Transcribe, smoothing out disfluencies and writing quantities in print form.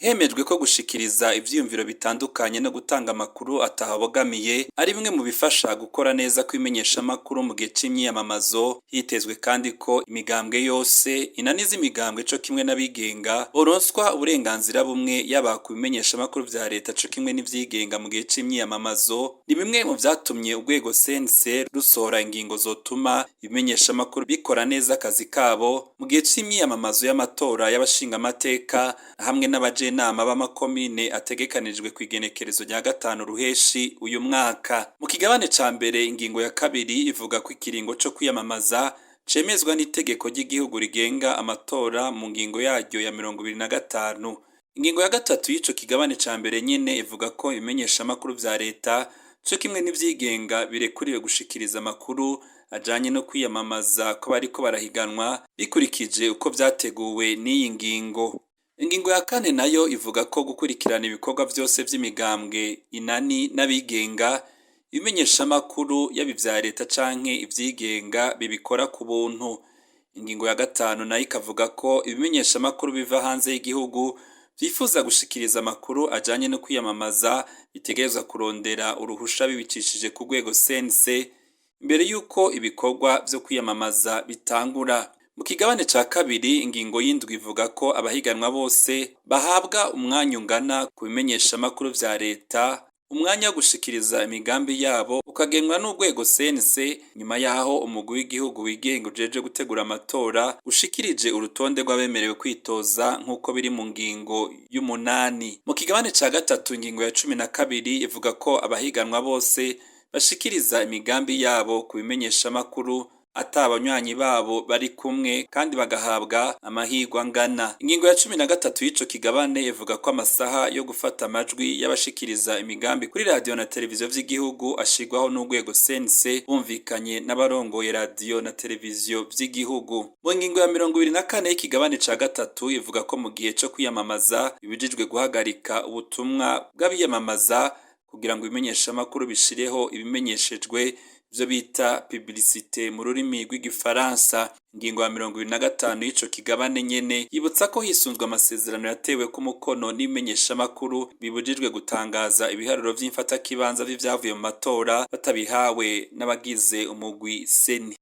Hemejwe ko gushikiriza ivyiyumviro bitandukanye no gutanga amakuru atahabogamiye ari bimwe mu bifasha gukora neza kw'imenyeshamakuru mu gihe c'imyiyamamazo. Hitezwe kandi ko imigambwe yose inaniza imigambwe co kimwe n'abigenga boronswa uburenganzira bumwe, yaba ku bimenyeshamakuru vya leta co kimwe n'ivyigenga mu gihe c'imyiyamamazo. Ni bimwe mu vyatumye urwego CNC rusohora ingingo zotuma ibimenyeshamakuru bikora neza akazi kabo mu gihe c'imyiyamamazo y'amatora y'abashingamateka hamwe n'abajenama b'amakomine ategekanijwe kw'igenekerezo rya 5 Ruheshi uyu mwaka. Mu kigabane ca mbere, ingingo ya 2 ivuga ko ikiringo co kwiyamamaza cemezwa n'itegeko ry'igihugu rigenga amatora mu ngingo yaryo ya 25. Ingingo ya 3 y'ico kigabane ca mbere nyene ivuga ko ibimenyeshamakuru vya leta co kimwe n'ivyigenga birekuriwe gushikiriza amakuru ajanye no kwiyamamaza ko bariko barahiganwa, bikurikije uko vyateguwe n'iyi ngingo. Ingingo ya 4 nayo ivuga ko gukurikirana ibikorwa vyose vy'imigambwe, inani n'abigenga, ibimenyeshamakuru yaba ivya leta canke ivyigenga bibikora ku buntu. Ingingo ya 5 nayo ikavuga ko ibimenyeshamakuru biva hanze y'igihugu vyifuza gushikiriza amakuru ajanye no kwiyamamaza bitegerezwa kurondera uruhusha bibicishije ku rwego CNC imbere y'uko ibikorwa vyo kwiyamamaza bitangura. Mu kigabane ca 2, ingingo y'7 ivuga ko abahiganwa bose bahabwa umwanya ungana ku bimenyeshamakuru vya leta. Umwanya wo gushikiriza imigambi yabo ukagenwa n'urwego CNC nyuma yaho umugwi w'igihugu wigenga ujeje gutegura amatora ushikirije urutonde rw'abemerewe kwitoza, nk'uko biri mu ngingo y'8. Mu kigabane ca 3, ingingo ya 12 ivuga ko abahiganwa bose bashikiriza imigambi yabo ku bimenyeshamakuru ata abanywanyi babo bari kumwe, kandi bagahabwa amahirwe angana. Ingingo ya 13 y'ico kigabane ivuga ko amasaha yo gufata amajwi y'abashikiriza imigambi kuri radiyo na televiziyo vy'igihugu ashirwaho n'urwego CNC bumvikanye n'abarongoye radiyo na televiziyo vy'igihugu. Mu ngingo ya 24 y'ikigabane ca 3 ivuga ko mu gihe co kwiyamamaza bibujijwe guhagarika ubutumwa bw'abiyamamaza kugira ngo ibimenyeshamakuru bishireho ibimenyeshejwe, ivyo bita publicité mu rurimi rw'igifaransa. Ingingo ya 25 y'ico kigabane nyene yibutsa ko hisunzwe amasezerano yatewe ku mukono n'ibimenyeshamakuru, bibujijwe gutangaza ibiharuro vy'imfatakibanza vy'ivyavuye mu matora batabihawe n'abagize umugwi CENI.